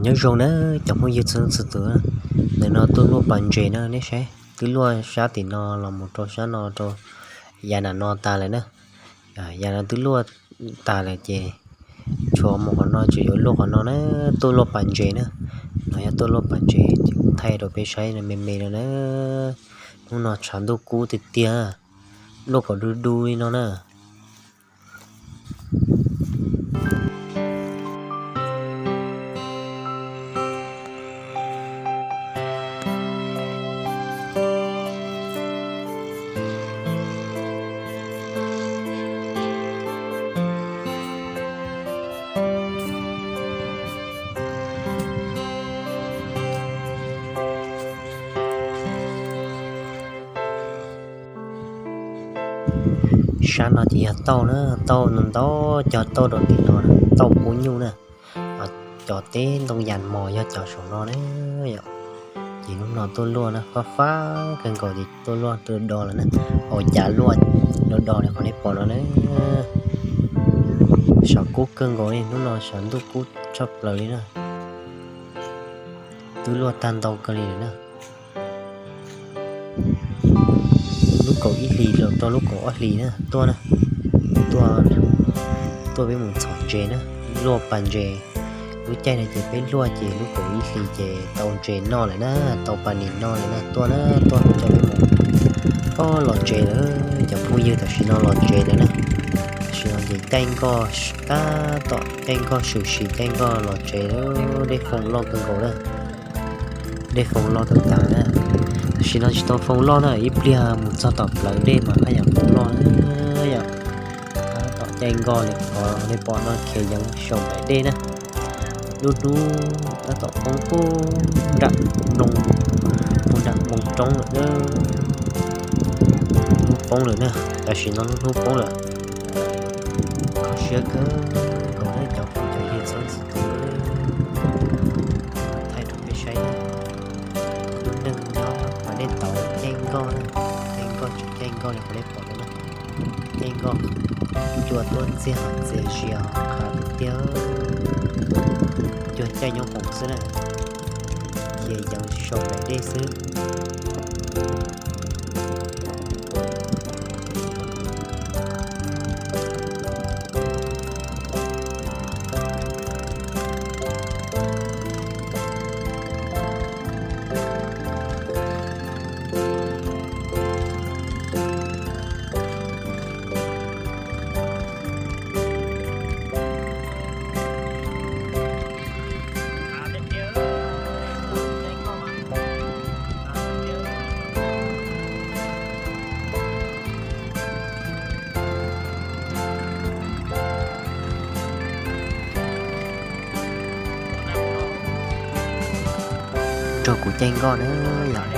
Nyob zoo na cov phooj ywg txhua leej txhua tus, ntawm no tuaj luaj pas ntses na, neb saib twb luaj sab tim no los mus rau sab no rau yav nram no tas lawm na. Yav no twb luaj tas lawm ces tshuav mus qhov no tseem yuav luaj qhov no na, tuaj luaj pas ntses na. No yog tuaj luaj pas ntses ces kuv thaij rau peb saib me me no na. Hnub no tshav ntuj kub tiag tiag, luaj kom du du li no na. Sab no ces yog tauj na, tauj ntau ntau cov tauj rau tim no, tauj kub nyuj na, cov teb ntoo yas mos yog cov saum no na yom. Ces hnub no tuaj luaj na, fab fab kawg nkaus ces tuaj luaj tuaj do lawm na, hauv cav luaj do do li qhov nej pom no na. Tshav kub kawg nkaus li, hnub no tshav ntuj kub tshaj plaws li na. Twb luaj tag ntau kawg li lawm na. Lub kaum ib hlis los rau lub kaum ob hlis na tuaj na, tuaj, tuaj peb mus txhom ntses na, luaj pas ntses. Lub caij no ces peb luaj ces lub kaum ib hlis ces tau ntses noj lawm na, tau pas ntses noj lawm na, tuaj na, tuaj coj peb mus. Ob, los tsev lawm cov phooj ywg, tam sim no los tsev lawm na. Tam sim no ces caij nkoj tab tom caij nkoj swm sim caij nkoj los tsev lawm, dej foo loj kawg nkaus na. Dej foo loj tag tag na. Tam sim no tsis tau foo loj na, ib pliag mus txog tom plawv dej mas haj yam foo loj na yom. Tab tom caij nkoj li qhov nej pom no khiav yeev saum nplaim dej na. Lub hnub tab tom poob puag nram nroog, puag nram npoo roob lawm na. Hnub poob lawm na, tam sim no lub hnub poob lawm. Kho siab kawg nkaus na cov phooj cov ywg txhua leej txhua tus, thaij rau peb saib na. Lub neej nyob mas nej tau caij nkoj na, caij nkoj tseem caij nkoj li qhov nej pom no na. Caij nkoj cua tuaj ntxiag txias zias qhav tiag tiag, cuag caij nyob hoom xwb na, khiav yeev saum nplaim dej xwb. Nrog kuv caij nkoj na yom,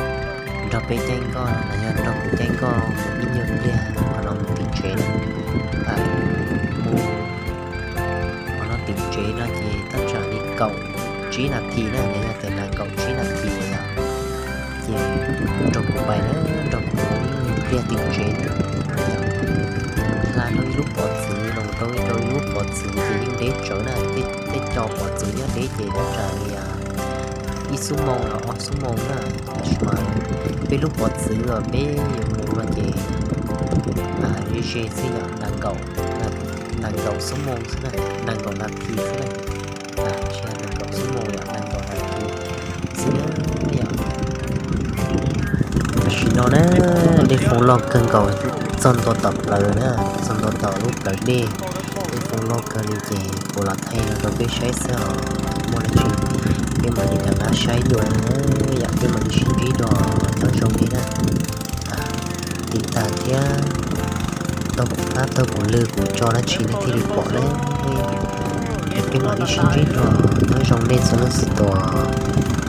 nrog peb caij nkoj los yog nrog kuv caij nkoj ib nyuag pliag qhov no mus tim tsev na. Mus qhov no tim tsev no ces tab tsam li kaum tsib nas this na, los yog tias nas kaum tsib nas this yom. Ces nrog kuv pais na, nrog kuv ib nyuag pliag tim tsev na. Hla rau ib lub pov txwv, los rau rau ib lub pov txwv ces yeej deb tsawv na, tej co pov txwv nyob deb ces tab tsam li ib xuab moos los ob xuab moos na. Tab sis mas peb lub pov txwv uas peb yuav mus no ces ze ze xwb yom, nees nkaum xuab moos xwb na, nees nkaum nas this xwb na. Tsis yog nees nkaum xuab moos yom, nees nkaum nas this xwb na yom. Tam sim no na, dej foo loj kawg nkaus, txog ntua tom plawv na, txog ntua tom lub plawv dej, dej foo loj kawg li ces kuv los thaij los rau peb saib xwb os. Muaj dab tsi peb mam li rov qab saib dua na yom, peb mam li sib ntsib dua, nyob zoo nej na. Tiv tag thiab taug pab taug kuv lw kuv tso dab tsi nej thiaj li pom na. Peb mam li sib ntsib dua, nyob zoo nej txhua leej txhua tus.